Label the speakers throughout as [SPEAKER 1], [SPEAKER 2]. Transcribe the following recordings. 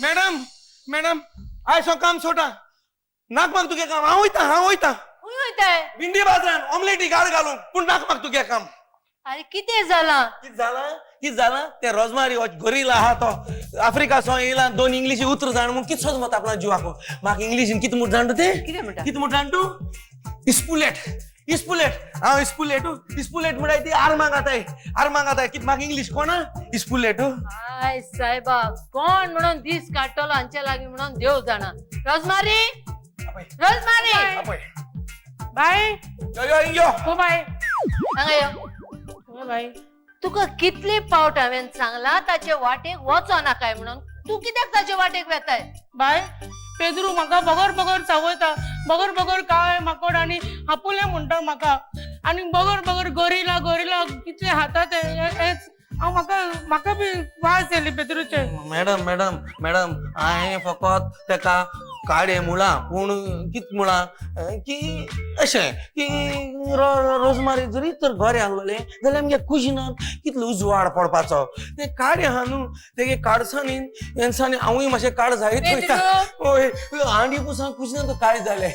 [SPEAKER 1] Madam madam आयज हांव काम सोडा नाक म्हाका तुगे काम. हांव वयता, हांव वयता.
[SPEAKER 2] खंय वयताय?
[SPEAKER 1] भिंडी बाजारान ऑमलेटी गाळ घालून, पूण नाक म्हाका तुगे काम.
[SPEAKER 2] अरे कितें जालां?
[SPEAKER 1] कित जालां? कित जालां? ते रोजमारी हो गोरिला आहा तो आफ्रिका सो येयला. दोन इंग्लिशी उतर जाण म्हूण कित सोद मत आपणा जिवाक. म्हाका इंग्लिशीन कित म्हूण जाण तूं ते?
[SPEAKER 2] कितें म्हणटा?
[SPEAKER 1] कित म्हूण जाण तूं? इस्पुलेट, इस्पुलेट. हांव इस्पुलेट, इस्पुलेट म्हळ्यार ती आर्मां घाताय, आर्मां घाताय. कित म्हाका इंग्लीश कोणा इस्पुलेट.
[SPEAKER 2] I सायबा, कोण म्हणून दीस काडटलो हांचे लागीं म्हणून देव जाणा. रोजमारी, रोजमारी.
[SPEAKER 1] आपय.
[SPEAKER 3] बाय.
[SPEAKER 1] यो यो यो.
[SPEAKER 3] हो बाय.
[SPEAKER 2] हांगा यो.
[SPEAKER 3] हो बाय.
[SPEAKER 2] तुका कितले पावट हांवें सांगलां ताचे वाटेक वचो नाकाय म्हणून, तूं कित्याक ताचे वाटेक वेताय?
[SPEAKER 3] बाय, पेद्रू म्हाका बगर बगर चावयता. बगर बगर काय माकोड आनी आपुले म्हणटा म्हाका, आनी बगर बगर गोरिला गोरिला कितले हातात हेच. हांव म्हाका म्हाका बी वास येयली पेद्रूचे.
[SPEAKER 1] मॅडम मॅडम मॅडम, हांवें फकत तेका काडे मुळां, पूण कित मुळां की अशें की रोजमारी जरी तर बरें आहलें जाल्यार आमगे कुजिनान कितलो उजवाड पडपाचो. तें काडे आहा न्हू, तेगे काडसांनी हेंसांनी हांवूय मातशें काड जायत वयता. हय, हांडी पुसान कुजिनान तर काळे जाले.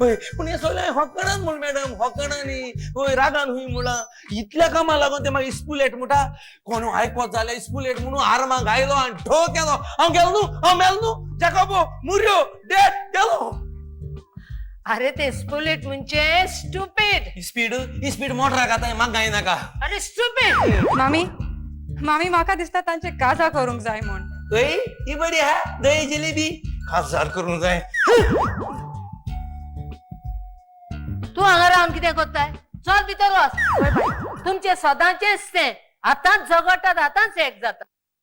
[SPEAKER 1] हय, पूण हें सगळें होकणान म्हूण मॅडम, होकणांनी. हय, रागान हुंय मुळां इतल्या कामां लागून ते मागीर इस्पुलेट म्हणटा. कोण आयकोत जाल्यार इस्पुलेट म्हणून आर्मां घायलो आनी ठो केलो. हांव गेलो न्हू, हांव मेलो न्हू. जाकोबो मुर्यो डेड गेलो.
[SPEAKER 2] अरे ते स्पुलेट म्हणजे स्टुपीड.
[SPEAKER 1] स्पीड स्पीड मोटराक आतां म्हाका गायनाका.
[SPEAKER 2] अरे स्टुपीड.
[SPEAKER 4] मामी मामी, म्हाका दिसता तांचे काजार करूंक जाय म्हूण.
[SPEAKER 1] हय, ही बरी आहा दही जिलेबी. काजार करूंक जाय.
[SPEAKER 2] तूं हांगा रावन कितें करताय? चल भितर वच. तुमचे सदांचेच तें, आतांच झगडटात, आतांच एक जाता.